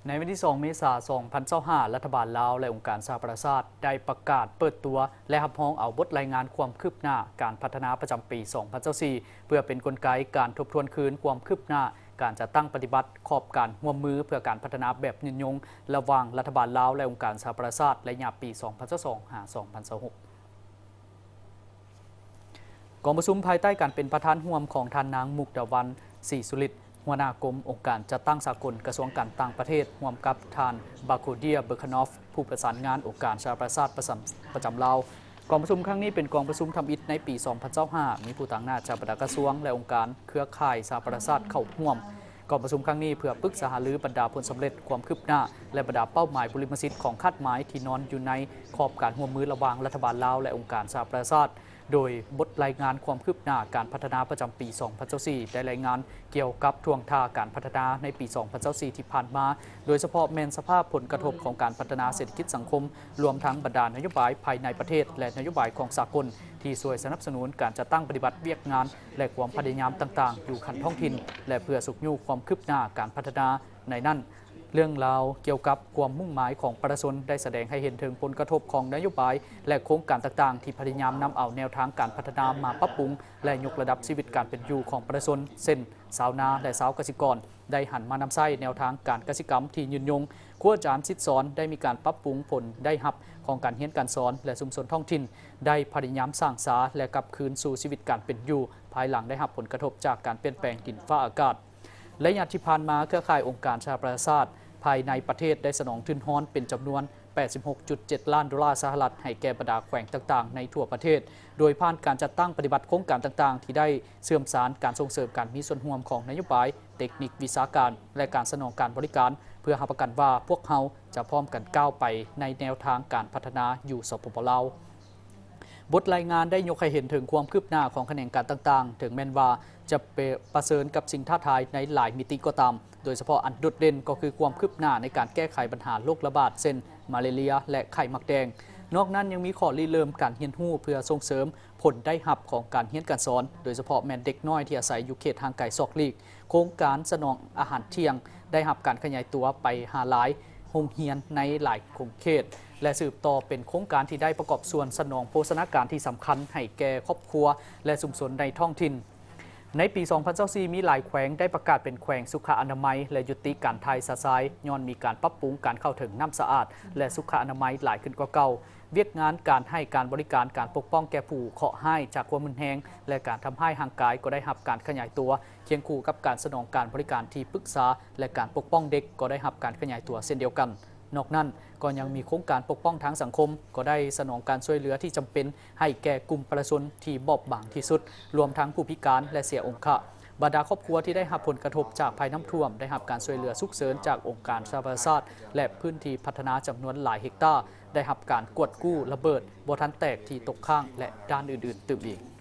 ໃນວັນທີສອງ ເມສາ ສອງພັນຊາວຫ້າ ລັດຖະບານລາວ ແລະ ອົງການສະຫະປະຊາຊາດ ໄດ້ປະກາດເປີດຕົວ ແລະ ຮັບຮອງເອົາບົດລາຍງານຄວາມຄືບໜ້າການພັດທະນາປະຈຳປີ ສອງພັນຊາວສີ່ ເພື່ອເປັນກົນໄກການທົບທວນຄືນຄວາມຄືບໜ້າການຈັດຕັ້ງປະຕິບັດຂອບການຮ່ວມມືເພື່ອການພັດທະນາແບບຍືນຍົງ ລະຫວ່າງລັດຖະບານລາວ ແລະ ອົງການສະຫະປະຊາຊາດ ໄລຍະປີ ສອງພັນຊາວສອງ ຫາ ສອງພັນຊາວຫົກ. ກອງປະຊຸມພາຍໃຕ້ການເປັນປະທານຮ່ວມຂອງທ່ານນາງ ມຸກດາວັນ ສີສຸລິດ ຫົວໜ້າກົມອົງການຈັດຕັ້ງສາກົນ ກະຊວງການຕ່າງປະເທດ ຮ່ວມກັບທ່ານ ບາໂຄເດຍ ເບີຄານອຟ ຜູ້ປະສານງານອົງການສະຫະປະຊາຊາດປະຈຳ ປະຈຳລາວ. ກອງປະຊຸມຄັ້ງນີ້ເປັນກອງປະຊຸມທຳອິດໃນປີ ສອງພັນຊາວຫ້າ ມີຜູ້ຕາງໜ້າຈາກບັນດາກະຊວງ ແລະ ອົງການເຄືອຂ່າຍສະຫະປະຊາຊາດເຂົ້າຮ່ວມ. ກອງປະຊຸມຄັ້ງນີ້ເພື່ອປຶກສາຫາລືບັນດາຜົນສຳເລັດ, ຄວາມຄືບໜ້າ ແລະ ບັນດາເປົ້າໝາຍບຸລິມະສິດຂອງຄາດໝາຍທີ່ນອນຢູ່ໃນຂອບການຮ່ວມມືລະຫວ່າງລັດຖະບານລາວ ແລະ ອົງການສະຫະປະຊາຊາດ. ໂດຍບົດລາຍງານຄວາມຄືບໜ້າການພັດທະນາປະຈຳປີ ສອງພັນຊາວສີ່ ໄດ້ລາຍງານກ່ຽວກັບທ່ວງທ່າການພັດທະນາໃນປີ ສອງພັນຊາວສີ່ ທີ່ຜ່ານມາ, ໂດຍສະເພາະແມ່ນສະພາບຜົນກະທົບຂອງການພັດທະນາເສດຖະກິດສັງຄົມ, ລວມທັງບັນດານະໂຍບາຍພາຍໃນປະເທດ ແລະ ນະໂຍບາຍຂອງສາກົນ ທີ່ຊ່ວຍສະໜັບສະໜູນການຈັດຕັ້ງປະຕິບັດວຽກງານ ແລະ ຄວາມພະຍາຍາມຕ່າງໆ ຢູ່ຂັ້ນທ້ອງຖິ່ນ ແລະ ເພື່ອຊຸກຍູ້ຄວາມຄືບໜ້າການພັດທະນາ. ໃນນັ້ນ, ເລື່ອງລາວກ່ຽວກັບຄວາມມຸ່ງໝາຍຂອງປະຊາຊົນໄດ້ສະແດງໃຫ້ເຫັນເຖິງຜົນກະທົບຂອງນະໂຍບາຍ ແລະ ໂຄງການຕ່າງໆ ທີ່ພະຍາຍາມນຳເອົາແນວທາງການພັດທະນາມາປັບປຸງ ແລະ ຍົກລະດັບຊີວິດການເປັນຢູ່ຂອງປະຊາຊົນ ເຊັ່ນ ຊາວນາ ແລະ ຊາວກະສິກອນ ໄດ້ຫັນມານຳໃຊ້ແນວທາງການກະສິກຳທີ່ຍືນຍົງ, ຄູອາຈານສິດສອນໄດ້ມີການປັບປຸງຜົນໄດ້ຮັບຂອງການຮຽນການສອນ ແລະ ຊຸມຊົນທ້ອງຖິ່ນໄດ້ພະຍາຍາມສ້າງສາ ແລະ ກັບຄືນສູ່ຊີວິດການເປັນຢູ່ ພາຍຫຼັງໄດ້ຮັບຜົນກະທົບຈາກການປ່ຽນແປງດິນຟ້າອາກາດ. ໄລຍະທີ່ຜ່ານມາ, ເຄືອຂ່າຍອົງການສະຫະປະຊາຊາດພາຍໃນປະເທດໄດ້ສະໜອງທຶນຮອນເປັນຈຳນວນ ແປດສິບຫົກຈຸດເຈັດລ້ານໂດລາສະຫະລັດ ໃຫ້ແກ່ບັນດາແຂວງຕ່າງໆໃນທົ່ວປະເທດ, ໂດຍຜ່ານການຈັດຕັ້ງປະຕິບັດໂຄງການຕ່າງໆ ທີ່ໄດ້ເຊື່ອມສານການສົ່ງເສີມການມີສ່ວນຮ່ວມຂອງນະໂຍບາຍ, ເຕັກນິກ, ວິຊາການ ແລະ ການສະໜອງການບໍລິການ ເພື່ອຮັບປະກັນວ່າພວກເຮົາຈະພ້ອມກັນກ້າວໄປໃນແນວທາງການພັດທະນາຢູ່ ສປປ ລາວ. ບົດລາຍງານໄດ້ຍົກໃຫ້ເຫັນເຖິງຄວາມຄືບໜ້າຂອງຂະແໜງການຕ່າງໆ, ເຖິງແມ່ນວ່າຈະປະ ປະເຊີນກັບສິ່ງທ້າທາຍໃນຫຼາຍມິຕິກໍຕາມ, ໂດຍສະເພາະອັນໂດດເດັ່ນກໍຄືຄວາມຄືບໜ້າໃນການແກ້ໄຂບັນຫາໂລກລະບາດ ເຊັ່ນ ມາເລເລຍ ແລະ ໄຂ້ໝາກແດງ. ນອກນັ້ນຍັງມີຂໍ້ລິເລີ່ມການຮຽນຮູ້ເພື່ອສົ່ງເສີມຜົນໄດ້ຮັບຂອງການຮຽນການສອນ, ໂດຍສະເພາະແມ່ນເດັກນ້ອຍທີ່ອາໄສຢູ່ເຂດຫ່າງໄກສອກຫຼີກ. ໂຄງການສະໜອງອາຫານທ່ຽງໄດ້ຮັບການຂະຫຍາຍຕົວໄປຫາຫຼາຍໂຮງຮຽນໃນຫຼາຍຂົງເຂດ ແລະ ສືບຕໍ່ເປັນໂຄງການທີ່ໄດ້ປະກອບສ່ວນສະໜອງໂພຊະນາການທີ່ສຳຄັນໃຫ້ແກ່ຄອບຄົວ ແລະ ຊຸມຊົນໃນທ້ອງຖິ່ນ. ໃນປີ ສອງພັນຊາວສີ່ ມີຫຼາຍແຂວງໄດ້ປະກາດເປັນແຂວງສຸຂະອະນາໄມ ແລະ ຍຸຕິການຖ່າຍຊະຊາຍ ຍ້ອນມີການປັບປຸງການເຂົ້າເຖິງນ້ຳສະອາດ ແລະ ສຸຂະອະນາໄມຫຼາຍຂຶ້ນກວ່າເກົ່າ. ວຽກງານການໃຫ້ການບໍລິການການປົກປ້ອງແກ່ຜູ້ເຄາະຮ້າຍຈາກຄວາມຮຸນແຮງ ແລະ ການທຳຮ້າຍຮ່າງກາຍກໍໄດ້ຮັບການຂະຫຍາຍຕົວ, ຄຽງຄູ່ກັບການສະໜອງການບໍລິການທີ່ປຶກສາ ແລະ ການປົກປ້ອງເດັກກໍໄດ້ຮັບການຂະຫຍາຍຕົວເຊັ່ນດຽວກັນ. ນອກນັ້ນ, ກໍຍັງມີໂຄງການປົກປ້ອງທາງສັງຄົມ ກໍໄດ້ສະໜອງການຊ່ວຍເຫຼືອທີ່ຈຳເປັນໃຫ້ແກ່ກຸ່ມປະຊາຊົນທີ່ບອບບາງທີ່ສຸດ, ລວມທັງຜູ້ພິການ ແລະ ເສຍອົງຄະ. ບັນດາຄອບຄົວທີ່ໄດ້ຮັບຜົນກະທົບຈາກໄພນ້ຳຖ້ວມ ໄດ້ຮັບການຊ່ວຍເຫຼືອສຸກເສີນຈາກອົງການສະຫະປະຊາຊາດ ແລະ ພື້ນທີ່ພັດທະນາຈຳນວນຫຼາຍເຮັກຕາ ໄດ້ຮັບການກວດກູ້ລະເບີດບໍ່ທັນແຕກທີ່ຕົກຄ້າງ ແລະ ດ້ານອື່ນໆຕື່ມອີກ.